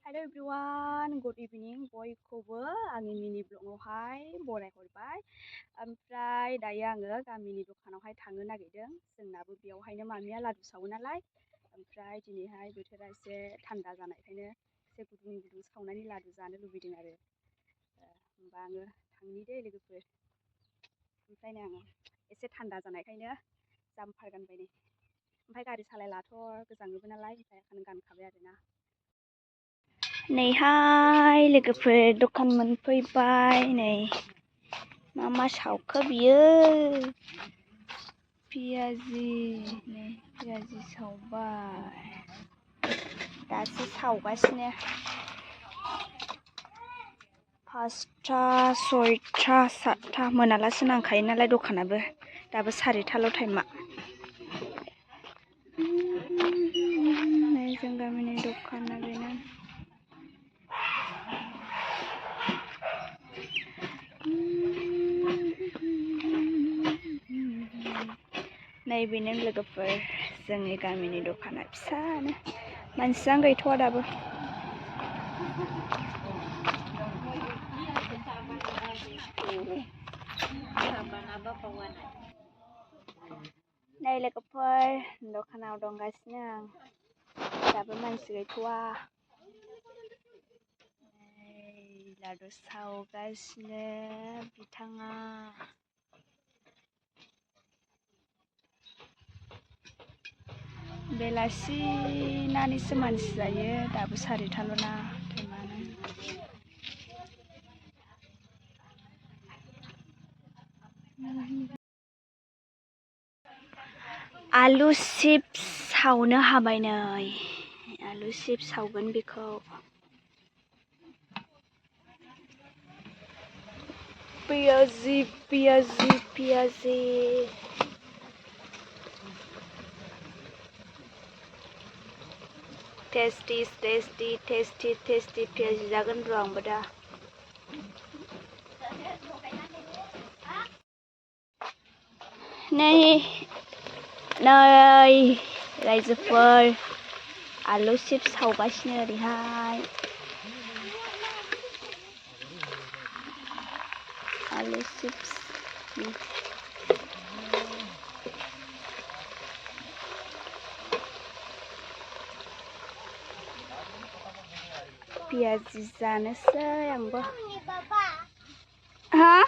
Hello everyone, good evening. बयखौबो आंनि मिनि ब्लगआवहाय बरायहरबाय। ओमफ्राय दायो आङो गामिनि दखानावहाय थांनो नागिरदों। जोंनाबो बेयावहायनो मामिया लादु सावो नालाय। ओमफ्राय दिनैहाय बोथोरा एसे थान्दा जानायखायनो एसे गुदुं सावनानै लादु जानो लुबैदों आरो। होमबा आङो थांनि दे लोगोफोर। ओमफ्रायनो आङो एसे थान्दा जानायखायनो जाम्पार गानबाय नै। ओमफ्राय गारि सालायलाथ' गोजाङोबो नालाय ओमफ्राय आं गानखाबाय आरोना। नैहाय लोगोफोर दखान मोनफैबाय नै मा सावखो बियो पियाजि नै पियाजि सावबाय दासो सावगासिनो 5टा 6टा 7टा मोनालासे नांखायो नालाय दखानाबो दाबो 4टाल' टाइमा नै जों गामिनि दखाना बेनो नै बेनो लोगोफोर जोंनि गामिनि दखाना फिसानो मानसियानो गैथ'आ दाबो नै लोगोफोर दखानाव दंगासिनो आं दाबो मानसि गैथ'आ लादु सावगासिनो बिथाङा बेलासिनानिसो मानसि जायो दाबो 4टाल' ना टाइमानो आलु चिप्स सावनो हाबाय नै आलु चिप्स सावगोन बेखौ पियाजि टेस्टी पियाजि जागोन र' आंबो दा नै रायजोफोर आलु चिप्स सावगासिनो ओरैहाय आलु चिप्स पियाजि जानोसै आंबो हा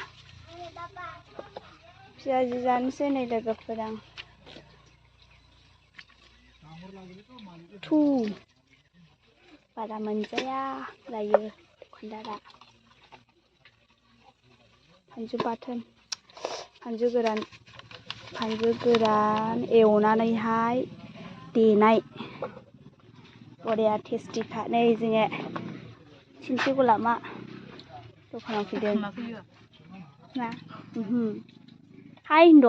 पियाजि जानोसै नै लोगोफोर आं बारा मोनजाया जायो दखानदारा फानजु बाथोन फानजु गोरान एवनानैहाय देनाय बरिया टेस्टिखा नै जोङो सिनस्रि गलामा दखानाव फैदों ना हाय होनद'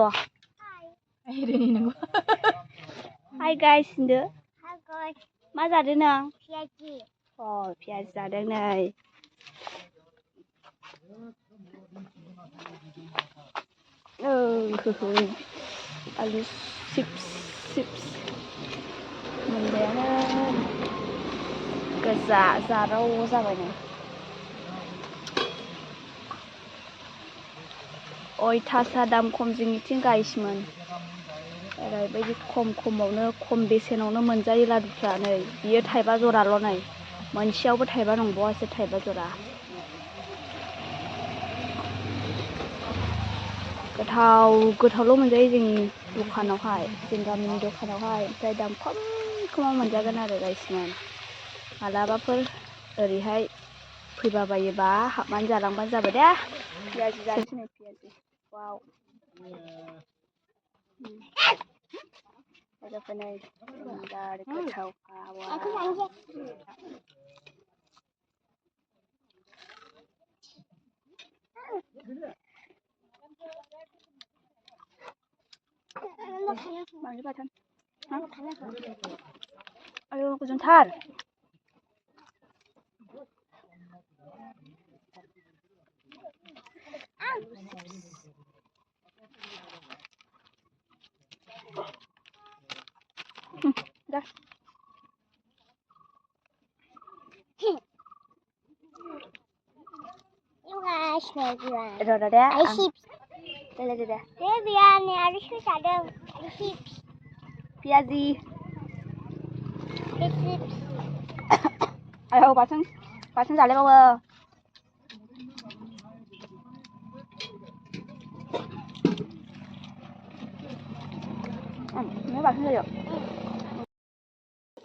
हाय गाइस होनदो मा जादों नों पियाजि पियाजि जादों नै आलु चिप्स मोनबायानो गोजा जाराव जाबाय नै अयथासार दाम खम जोंनिथिं गाइसमोन ओरैबायदि खमावनो खम बेसेनावनो मोनजायो लादुफ्रा नै बियो थाइबा जराल' नै मोनसेयावबो थाइबा नंबावासो थाइबा जरा गोथावल' मोनजायो जोंनि दखानावहाय जों गामिनि दखानावहाय ओमफ्राय दाम खमाव मोनजागोन आरो गाइसमोन मालाबाफोर ओरैहाय फैबा बायोबा हाबनानै जालांबानो जाबाय दे पियाजि जानोसै नै पियाजि वाव लोगोफोर नै बिराद गोथावखा मानि बाथोन आयौ गोजोनथार दा Ada. chips. Ada. Biryani ada chips ada chips. Piazi. Chips. Ayo pasang jale bawa. Mấy bạn thấy được.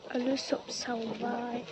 Alu sụp sầu vai.